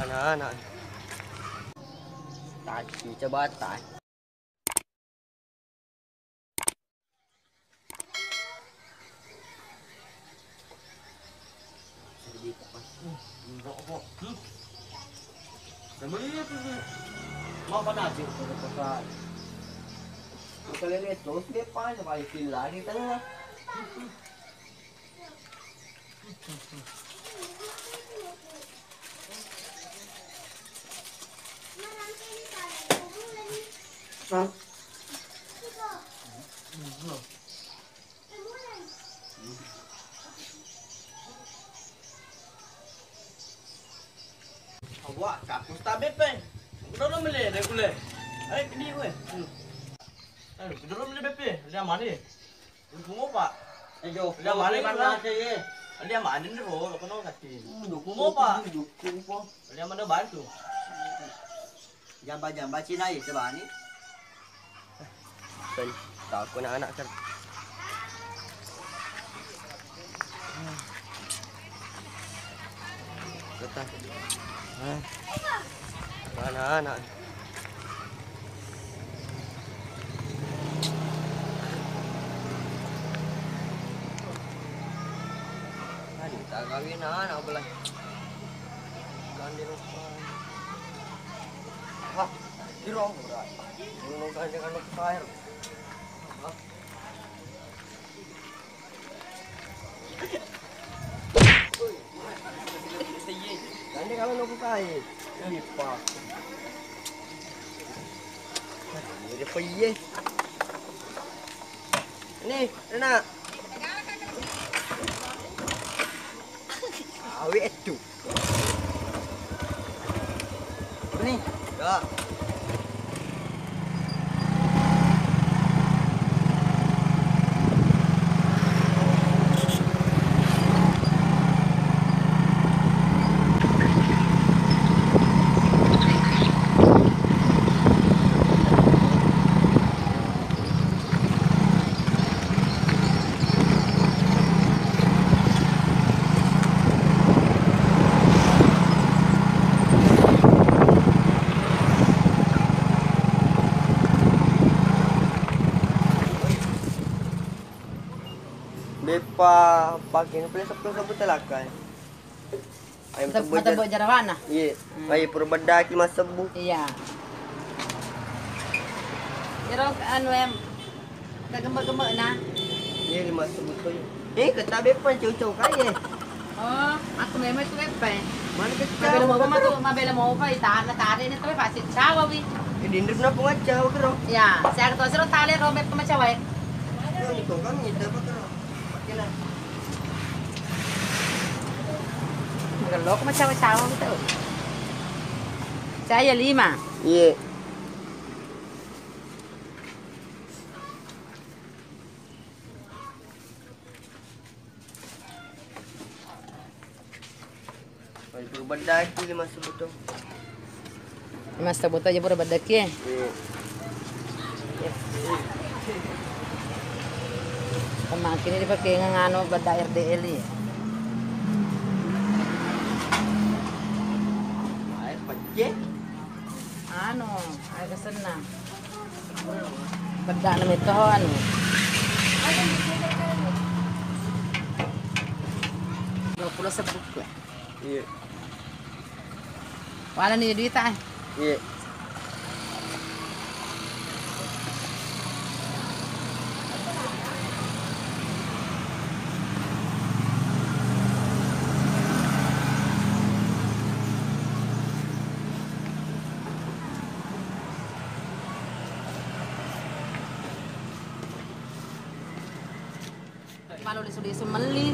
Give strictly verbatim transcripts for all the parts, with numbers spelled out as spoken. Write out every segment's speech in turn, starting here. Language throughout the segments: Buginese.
Nah, nah. Tadi coba tai. Mau apa nasi? Kalau lihat terus dia panas, paling lagi tengah. Awak, kapus tabe pe. Udah lo mele, deh kule. Ayo, kedi gue. Ayo, udah lo mele, Bepe. Dia mana? Dukung apa? Ayo, dia mana mana? Dia mana nih, Ro? Lo kenal kaki. Dukung apa? Dukung apa? Dia mana bantu? Jamba-jamba Cina itu bani. Pen, takut anak kan. Kata. Hah? Mana anak? Tadi tak kawin anak belah. Gandeng. Wah, kiro ora. Ngono kan dengan air. Nanti kalau nunggu kai, lipa. Ini apa iye? Nih, Rena. Awe itu. Nih. Ya. Beppa pakai pele sepuluh sebbu telakai. Ayo mate-, matebbu jarawana. Iya. Hmm. Ayo pura beddaki massebbu. Iya. Ero anu em, kagemme-gemmena. Iya, lima sebbu to. Eh, ketabe pan cocok aja. Oh, aku memang itu Beppa. Mana kecap? Mabela mau apa tuh? Mabela mau apa? Itana tadi ini tuh pasti cawa wi. Ini ndrip napa ngacawa kero? Ya, saya ketua siro tali ro Beppa macawa. Ini kok kan ngida apa kero? Magello ko macawa-cawa gitu. Saya lima. Iya. Ayo, pura beddaki lima sebbu to. Lima sebbu to aja pura beddaki, eh? Iya. Pemakai ini dipakai nganu bedda R D L ya. Air pecah. Anu, air kesenna. Beddana metto anu. Dua puluh sebbu. Iya. Wala ni duita, eh. Iya. Malu lisu-lisu melli,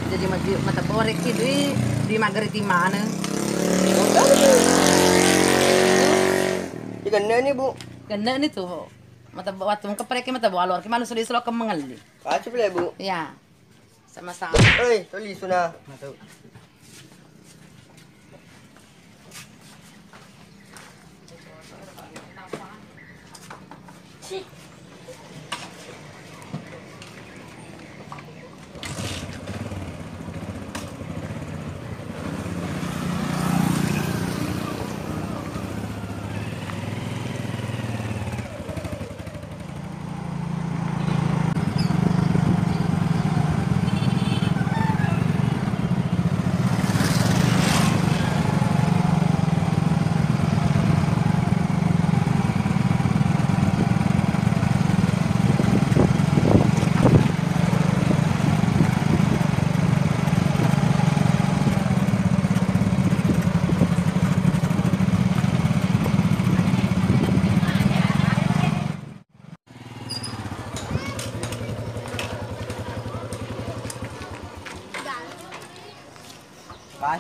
jadi maju mata borek ki dui, dui maggeri ti maneng. Ikanne ni, Bu. Kenne ni tu. Mata bo-, wattu engka pareki mata bo alor ki malu lisu-lisu lo ke mengelli. Pacu pale, Bu. Iya. Sama-sama. Oi, tuli suna.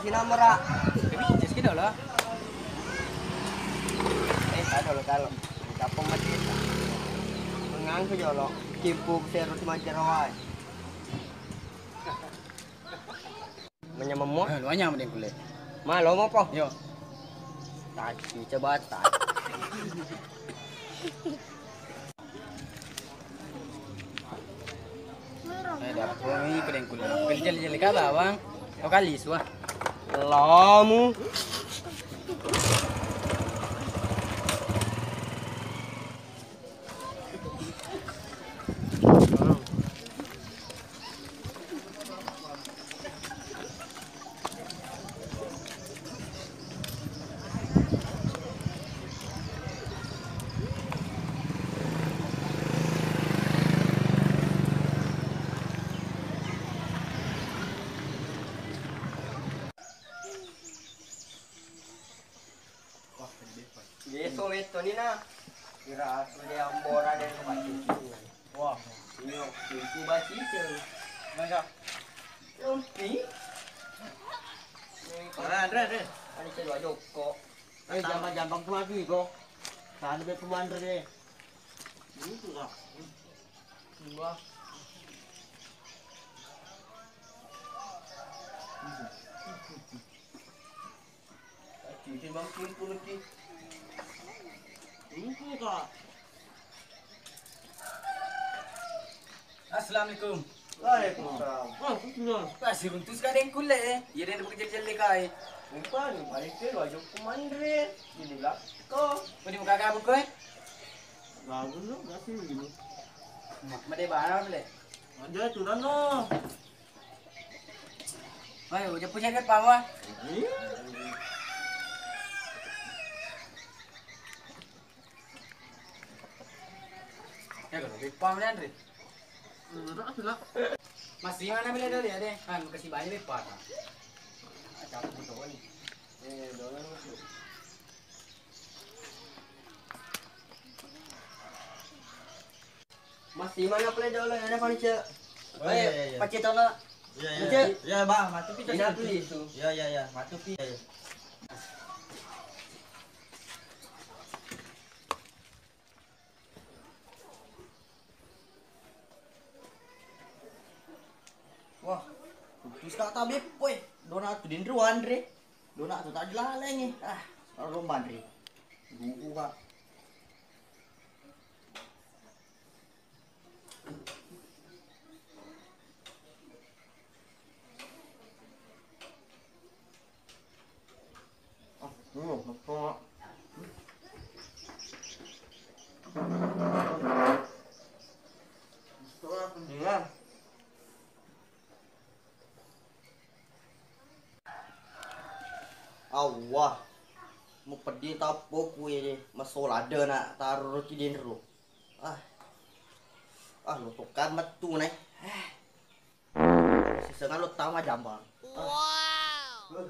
Nomor, ah. Kami jas kita lah. Eh, tak ada lo, kalau. Kapan mati? Mengangguk jolo. Kimpu seru cuma jerawat. Manyameng mua? Eh, luwanyang mending kulle. Ma, lo mau po? Yo. Taci, coba taci. Eh, dapur ni kedeng kulle. Kencel-kencel kata, Bang. Kau kali suah. Lamu. Geso metto ni na. Kira sudah ambora dan kemajuan. Wah, iyo, itu bacicil. Masa? Lumpi. Nah, Andre, Andre. Ada cedua joko. Eh, jambang-jambang tu lagi, kok. Sana be pemandre. Ini tu lah. Dua. Cici bang, kumpul ki. Kumpul, Kak. Assalamualaikum. Waalaikumsalam. Wah, kumpul. Wah, si runtus kadeng kulle, eh. Iya, den buka jelle-jelle kai. Bukan, balik ke lo, aja kumandre. Ini belakang. Kau di muka kamu, kau, eh? Bagus lo, masih begini. Made barang le. Ada aturan lo. Woi, udah punya kan, Pak? Iya. Ya, kalau Beppa, Andre. Enggak, sudah. Masih mana beli tadi, ada? Kan kasih banyak Beppa, Pak. Capek betul ni. Eh, doang. Masih mana pale dolo, ada pale, Cek. Oh, iya, iya, iya. Pace tolo. Iya, iya. Cek. Iya, Bang, matu pi. Ini aku lisu. Iya, iya, iya, matu pi. Iya, iya. Wah, putus kata Beppo, eh. Dona tu dinru, Andre. Dona tu tak dilalengi. Ah, kalau manre. Buku, Kak. Ah, iya, betul. Betul, iya. Awwah, mupeddi tappoku ini, masola de na taro ro ci denro. Ah. Ah, lo tokkang mettu ne. Ah. Siseng lo tama jambang. Ah. Wow. Uh.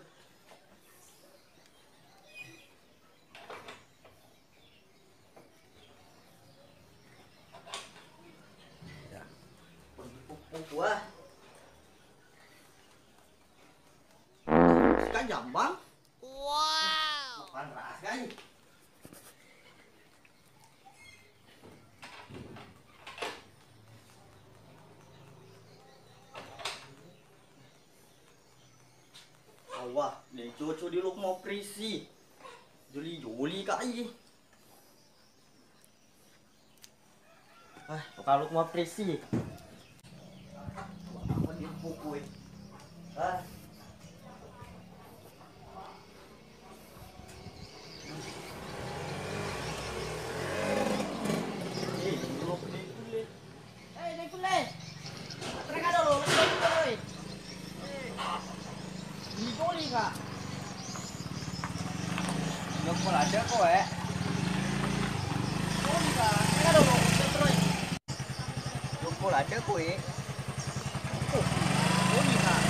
Ya. Pupuk, ah. Kan jambang. Wow. Makan ras kan. Awah, de coco di lok mau prisi. Joli-joli kai. Ah, kalau mau prisi. Apa dia pukul? Ah. Eh, ini mau prisi. Eh, dai kulle. Terus ada lo, lo kulle, woi. Eh. Ini joli, Kak. Jokko ladde ko, eh. Joli, Kak. Terus ada lo, terus. Jokko ladde ko, eh. Oh, joli, Kak.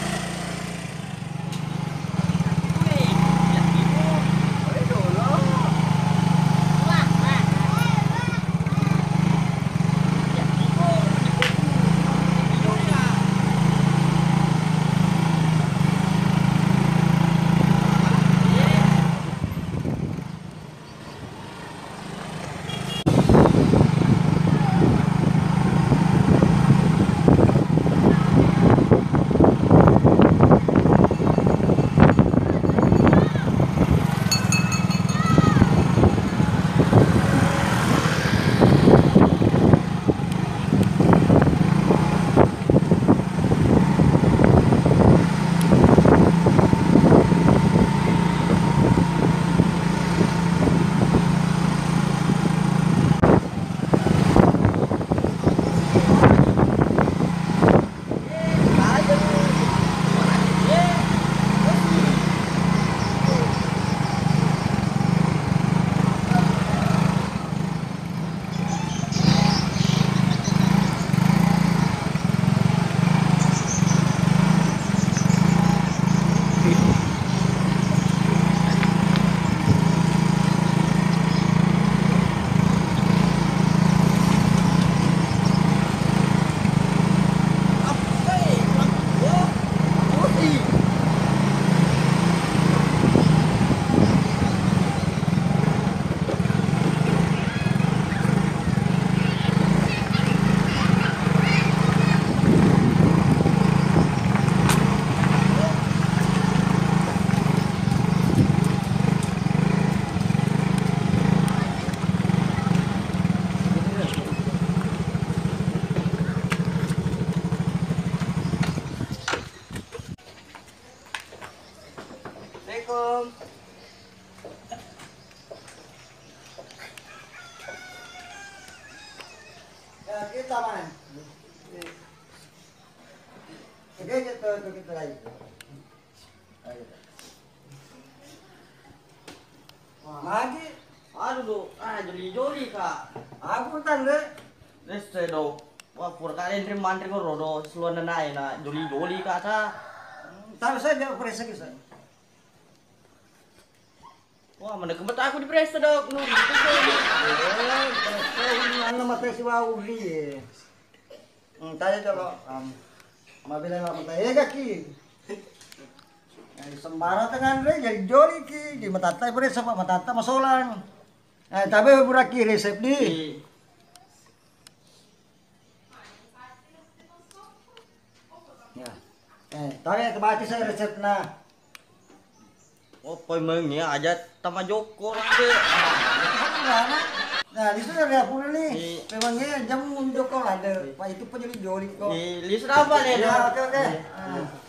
Sama. Oke, kita, kita lagi. Ayo. Magi? Aduh, do. Ah, joli-joli, Kak. Aku tanda. Rese do. Wah, pura kalian rim mantri ko rodo, seluan nanae na joli-joli, Kak, ta. Tahu saja, aku rese bisa. Wah, mana kebet aku di Presto, Dok. Nuri itu, Dok. Eh, Presto ini mana mata si Wauli, ya. Hmm, tanya coba, am, mabila lah mata ega ki. Eh, sembarang tengah Andre jadi joli ki, di matatta Presto, Pak, matatta masolang. Eh, tapi beraki resep di. Iya. Ya. Eh, tapi kebaca saya resepnya. Oh, pemengnya aja tama joko, Rade. Nah, di sana dia pun nih. Iya. Memangnya jam joko ada. Pak, itu penjoli-joli kok. Iya, lihat apa nih, ya, Dok? Oke, oke. Iya. Nah.